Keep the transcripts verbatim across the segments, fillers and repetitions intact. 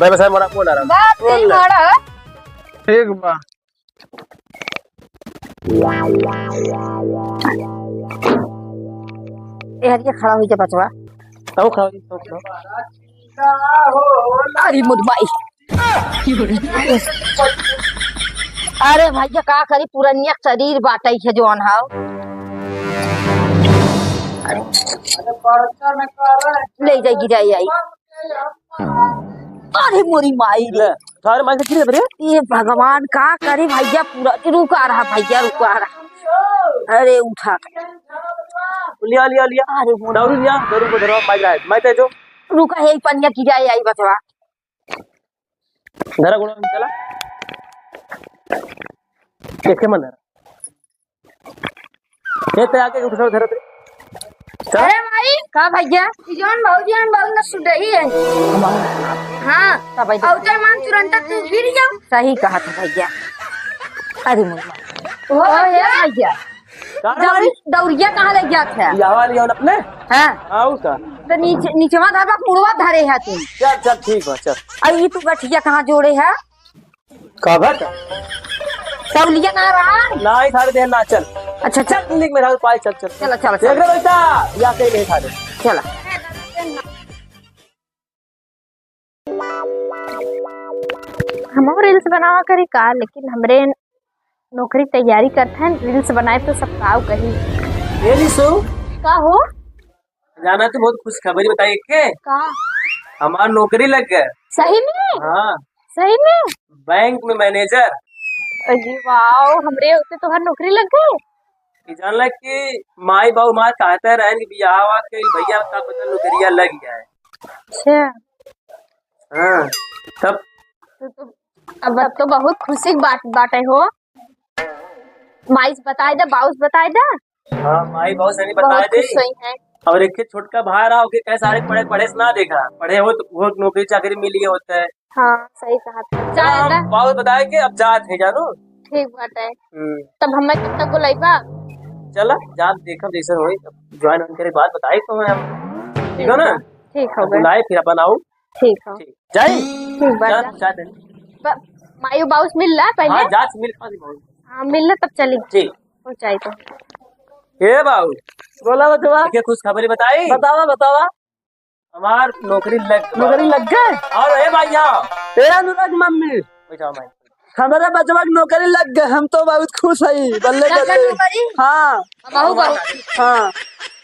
भाई, बस हमारा फोन आ रहा है। बात फोन नहीं ले। मारा। ठीक बा। ए, हरिया खड़ा होई जा बचवा। आओ, खड़ा होई, आओ, खड़ा। अरे मोर माई। अरे भैया, का करी, पुरनिया शरीर बाटै है जौन हाव। ले जाई, गिराई आई। अरे मोरी माई रे। ले, थारे माई से गिरे रे। ए भगवान, का करी भैया, पूरा रुका रहा भैया, रुका रहा। अरे उठा। लिया, लिया, लिया। अरे मोरी। दारू लिया, दारू को धरो, माई जाए, माई ते जो। रुका, हे पनिया गिराई आई बचवा। धरा गोड़ा में चला। देखे मन धरा। ये ते आके उठा धरा तेरे। चल। अरे माई। का भैया? ई जौन भौजी हन बहुत न सुडही है। हाँ। का भैया? औते मान तुरंत तू गिर जाओ। सही कहा था भैया। अरे मोर माई। ओ भैया। भैया। का रे दौरी-, भाई? दौरिया कहाँ ले जात है? ये वाली जौन अपने? हाँ। हाँ, उ का? तो नीचे, नीचवा धरबा, मुड़वा धरे है तू। चल, चल, ठीक बा, चल। अरे, ई तू गठिया कहाँ जोड़े है? का बात? तौलिया ना रहा? ना, ही थारे देह ना, चल। अच्छा, चल। चल, clinic में रहो, पाई, चल, चल। चला, चला, देख चला। रे बेटा, या कहीं नहीं थारे। चला। हमहू reels बनावा करी का, लेकिन हमरे नौकरी तैयारी करत हन, reels बनाए तो सब काव कही। ए निशु। का हो? जाना तो बहुत खुशखबरी बताई के। का? हमार नौकरी लग गए। सही में? हाँ। सही में? बैंक में manager। अरे वाओ, हमरे होते तोहार नौकरी लग गए। कि जानला कि माई बाबू हमार कहते रहन कि बियाह के भैया का पता नौकरिया लग जाए। अच्छा। हाँ, तब तो, तो, अब तो बहुत खुशी की बात बाटे हो। माई से बताए दे, बाऊ से बताए दे। हाँ, माई बाऊ से नहीं बताए बहुत दे। खुश हुई हैं। और एक छोटका भाई रहा, ओके कहे सारे पढ़े, पढ़े से ना देखा, पढ़े हो तो वो नौकरी चाकरी मिली होता है। हाँ, सही कहा। चला, हम बाऊ से बताए के अब जात है जानू। ठीक बाटे। हम्म। तब हमें कब तक बुलाइबा? चला, जात देखब जैसे होई, तब join होने के बाद बताए तो हम। ठीक हो ना? ठीक हो गए। बुलाए फिर अपन आऊ। ठीक हो। ठीक। जाई? ठीक बा, चल, जा। पहुँचा दे। ब-, माई बाऊ से मिल ला पहले। हाँ, जा से मिल पा दी बाऊ। हाँ, मिल ला तब चली। ठीक। पहुँचाई तो। ए बाऊ। बोला बचवा। देखिए, खुशखबरी बताई। बतावा, बतावा। हमार नौकरी लग गवा। नौकरी लग गए? और ए भैया। ए अनुराग मम्मी। बैठाओ माई। हमारे बचवा की नौकरी लग गए, हम तो बहुत खुश हई। बल्ले लग गए बल्ले। नौकरी? हाँ। हमहू बहुत खुश। हाँ।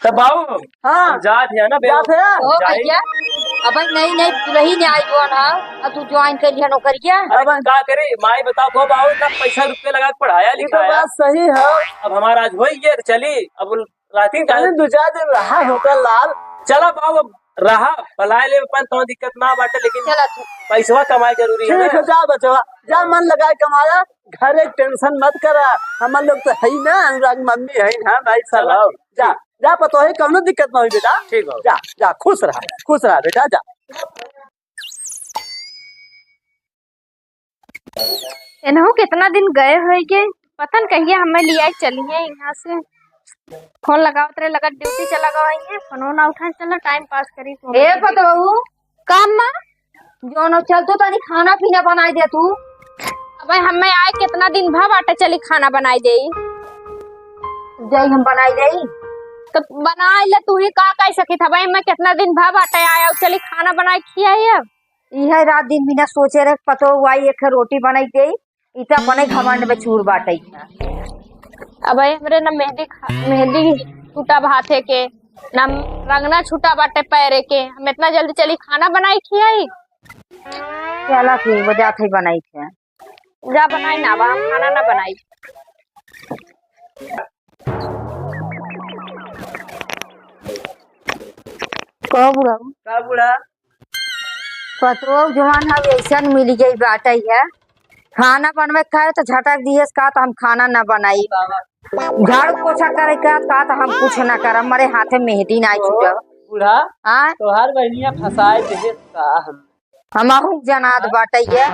तब बाऊ, हाँ। हम जात है ना बे। जात है? ओ जाई। भैया, अब नई नई दुल्हन आई जौन है, अब तू join कर लिया नौकरिया। अरे अब का करे, माई बताओ को बाऊ, इतना पैसा रुपये लगा के पढ़ाया ये तो लिखाया। बात सही है। अब हमारा आज होई गया, चली, अब राती का अरे दो चार दिन रहा होटल लाल। चला बाऊ, अब रहा, भलाई ले अपन तो दिक्कत ना बाटे, लेकिन चला तू। पैसवा कमाए जरूरी है ठीक ना। है, जा बचवा, जा मन लगा के कमाया, घर एक tension मत करा, हम लोग तो है ही ना, अनुराग मम्मी है ना भाई साहब, चला। जा, जा पतोहे कौनो दिक्कत ना होई बेटा, ठीक बा। जा, जा खुश रहा, खुश रहा बेटा, जा। एनहू कितना दिन गए होइगे, पता न कहिया हमें लियाए चलिए यहाँ से। फोन लगावत रहे, लगत ड्यूटी चला गवा है, फोनो ना उठाए, चला टाइम पास करी। ए पतोहू। का अम्मा? जौन चल तू तनी खाना पीना बनाई दे तू। अबे हमें आए कितना दिन भा बाटे, चली खाना बनाई देई। जाई हम बनाई देई। तो बनाई ले तू ही, का कह सकित हबे, हमें कितना दिन भा बाटे आया, चली खाना बनाई खियाई अब। इहे रात दिन बिना सोचे रहे, पतोहू आई, एक रोटी बनाई देई, ई त अपने घमंड में चूर बाटै है। अबे हमरे ना मेहंदी खा-, मेहंदी टूटा हाथे के, ना रंगना छूटा बाटे पैरे के, हम इतना जल्दी चली खाना बनाई खियाई? चला ठीक बा, जात है बनाई थे। जा बनाई ना बा, हम खाना ना बनाई। कहो बुढ़ऊ। का बूढ़ा? पतोह जवान हवे, ऐसन मिल गई बाटै है। खाना बनवे के कहे तो झटक दिए, कहा तो हम खाना ना बनाई। झाड़ू पोछा करे के कहा तो हम कुछ ना करब, मरे हाथे मेहंदी ना छूटब। बूढ़ा, हाँ? तोहार बहनिया फंसाए देहे का हम? हमहू जनात बाटै है।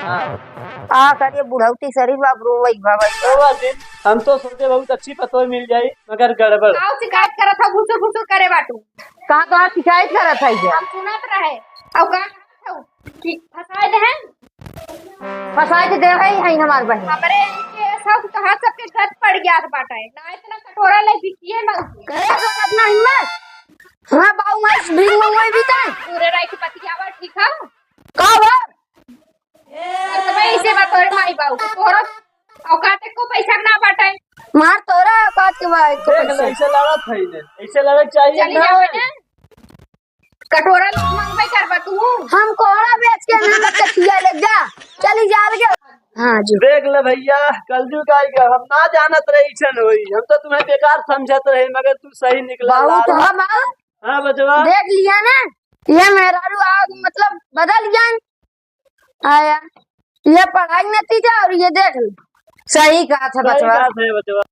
हाँ। आ करिए बुढ़ौती शरीर बाप रोवै भवै। रोवा दिन, हम तो सोचे बहुत अच्छी पतोह मिल जाई, मगर गड़बड़। काऊ शिकायत करत है, घुसुर घुसुर करे बाटू। कहाँ तोहार शिकायत करत है ये? हम सुनत रहे। अब का करत हऊ? कि फंसाए दे हैं? फंसाए के दे है, है हमार बहिन। हमरे इनके सब तोहार सबके गत पड़ गया बाटे। ना इतना कटोरा ले बिकिए ना। करे तो अपना हिम्मत। हाँ, बाऊ, मैं भीख मंगवाई भी तै। पूरे रात की बतियावा, ठीक है? का बा? और तो भाई, इसे बात तोरे माई बाऊ को, तोहरा औकात को पैसा ना बाटे। मार तोरा औकात के बा, एको देख ले, पैसा। ऐसे लड़त है ने, ऐसे लड़े के चाहिए चली ना। जाओ ने। कटोरा मंगवाई करबा तू। हम कोहड़ा बेच के ना बच्चा खिया ले जा। चली जा अलगे। हाँ जी। देख ले भैया, कलजुग आ गया, हम ना जानत रहे ऐसन होई, हम तो तुम्हें बेकार समझत रहे, मगर तू सही निकला बाऊ लाल। तो हम आओ। हाँ बचवा। देख लिया ना, ये मेहरारू आग मतलब बदल गया। आया, ये पढ़ाई नतीजा और ये देख ले, सही कहा था सही बचवा। कहा था बचवा।